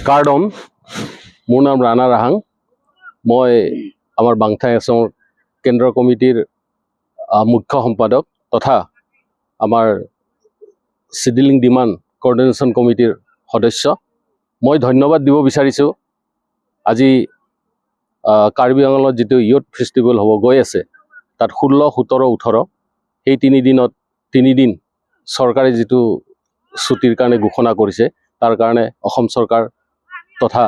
কাৰ্ডম। মোৰ নাম ৰাণা ৰাহাং। মই আমাৰ বাংঠাই আছমৰ কেন্দ্ৰ কমিটিৰ মুখ্য সম্পাদক তথা আমাৰ চিডিলিং ডিমাণ্ড কৰ্ডিনেশ্যন কমিটিৰ সদস্য। মই ধন্যবাদ দিব বিচাৰিছোঁ, আজি কাৰ্বি আংলঙত যিটো ইয়ুথ ফেষ্টিভেল হ'ব গৈ আছে, তাত 16, 17, 18 সেই তিনিদিনত তিনিদিন চৰকাৰে যিটো ছুটীৰ কাৰণে ঘোষণা কৰিছে, তাৰ কাৰণে অসম চৰকাৰ তথা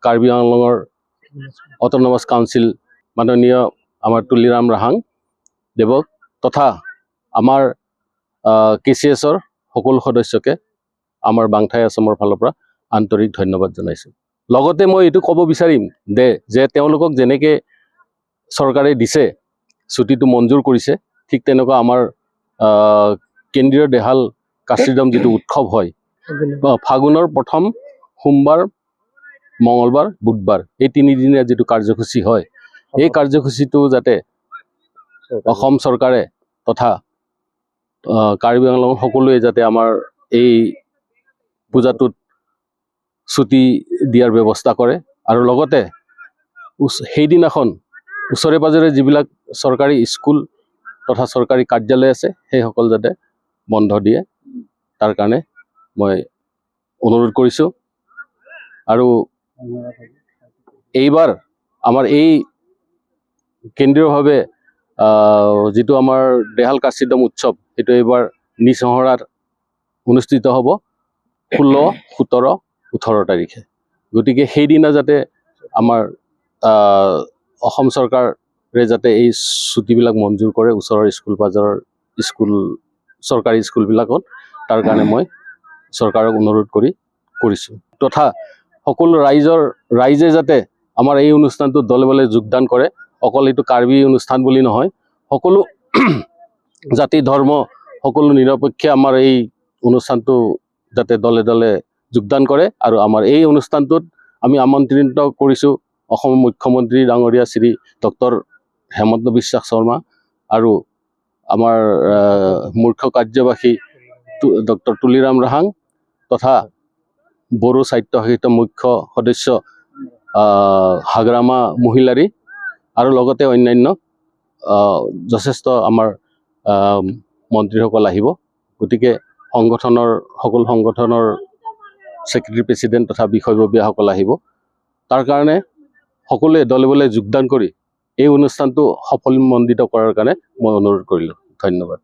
কাৰ্বি আংলঙৰ অট'নমাছ কাউন্সিল মাননীয় আমাৰ তুলিৰাম ৰাহাং দেৱক তথা আমাৰ কেচিএছৰ সকলো সদস্যকে আমাৰ বাংঠাই আছমৰ ফালৰ পৰা আন্তৰিক ধন্যবাদ জনাইছোঁ। লগতে মই এইটো ক'ব বিচাৰিম যে তেওঁলোকক যেনেকৈ চৰকাৰে দিছে, ছুটীটো মঞ্জুৰ কৰিছে, ঠিক তেনেকুৱা আমাৰ কেন্দ্ৰীয় দেহাল কাচিদম যিটো উৎসৱ হয়, ফাগুনৰ প্ৰথম সোমবাৰ, মঙলবাৰ, বুধবাৰ এই তিনিদিনীয়া যিটো কাৰ্যসূচী হয়, এই কাৰ্যসূচীটো যাতে অসম চৰকাৰে তথা কাৰ্বি আংলঙৰ সকলোৱে যাতে আমাৰ এই পূজাটোত ছুটি দিয়াৰ ব্যৱস্থা কৰে আৰু লগতে সেইদিনাখন ওচৰে পাঁজৰে যিবিলাক চৰকাৰী স্কুল তথা চৰকাৰী কাৰ্যালয় আছে, সেইসকল যাতে বন্ধ দিয়ে, তাৰ কাৰণে মই অনুৰোধ কৰিছোঁ। আৰু এইবাৰ আমাৰ এই কেন্দ্ৰীয়ভাৱে যিটো আমাৰ দেহাল কাচিদম উৎসৱ, সেইটো এইবাৰ নিচহৰাত অনুষ্ঠিত হ'ব 16, 17, 18 তাৰিখে। গতিকে সেইদিনা যাতে আমাৰ অসম চৰকাৰে যাতে এই ছুটীবিলাক মঞ্জুৰ কৰে ওচৰৰ স্কুল পাজৰৰ স্কুল, চৰকাৰী স্কুলবিলাকত, তাৰ কাৰণে মই চৰকাৰক অনুৰোধ কৰিছোঁ। তথা সকলো ৰাইজে যাতে আমাৰ এই অনুষ্ঠানটোত দলে বলে যোগদান কৰে। অকল এইটো কাৰ্বি অনুষ্ঠান বুলি নহয়, সকলো জাতি ধৰ্ম সকলো নিৰপেক্ষে আমাৰ এই অনুষ্ঠানটো যাতে দলে দলে যোগদান কৰে। আৰু আমাৰ এই অনুষ্ঠানটোত আমি আমন্ত্ৰিত কৰিছোঁ অসমৰ মুখ্যমন্ত্ৰী ডাঙৰীয়া শ্ৰী ডক্টৰ হেমন্ত বিশ্বাস শৰ্মা আৰু আমাৰ মুখ্য কাৰ্যবাহী ডক্টৰ তুলিৰাম ৰাহাং তথা বড়ো স্বায়ত্তশাসিত মুখ্য সদস্য হাগ্ৰামা মহিলাৰী আৰু লগতে অন্যান্য যথেষ্ট আমাৰ মন্ত্ৰীসকল আহিব। গতিকে সকলো সংগঠনৰ ছেক্ৰেটাৰী, প্ৰেচিডেণ্ট তথা বিষয়ববীয়াসকল আহিব। তাৰ কাৰণে সকলোৱে দলে বলে যোগদান কৰি এই অনুষ্ঠানটো সফলমণ্ডিত কৰাৰ কাৰণে মই অনুৰোধ কৰিলোঁ। ধন্যবাদ।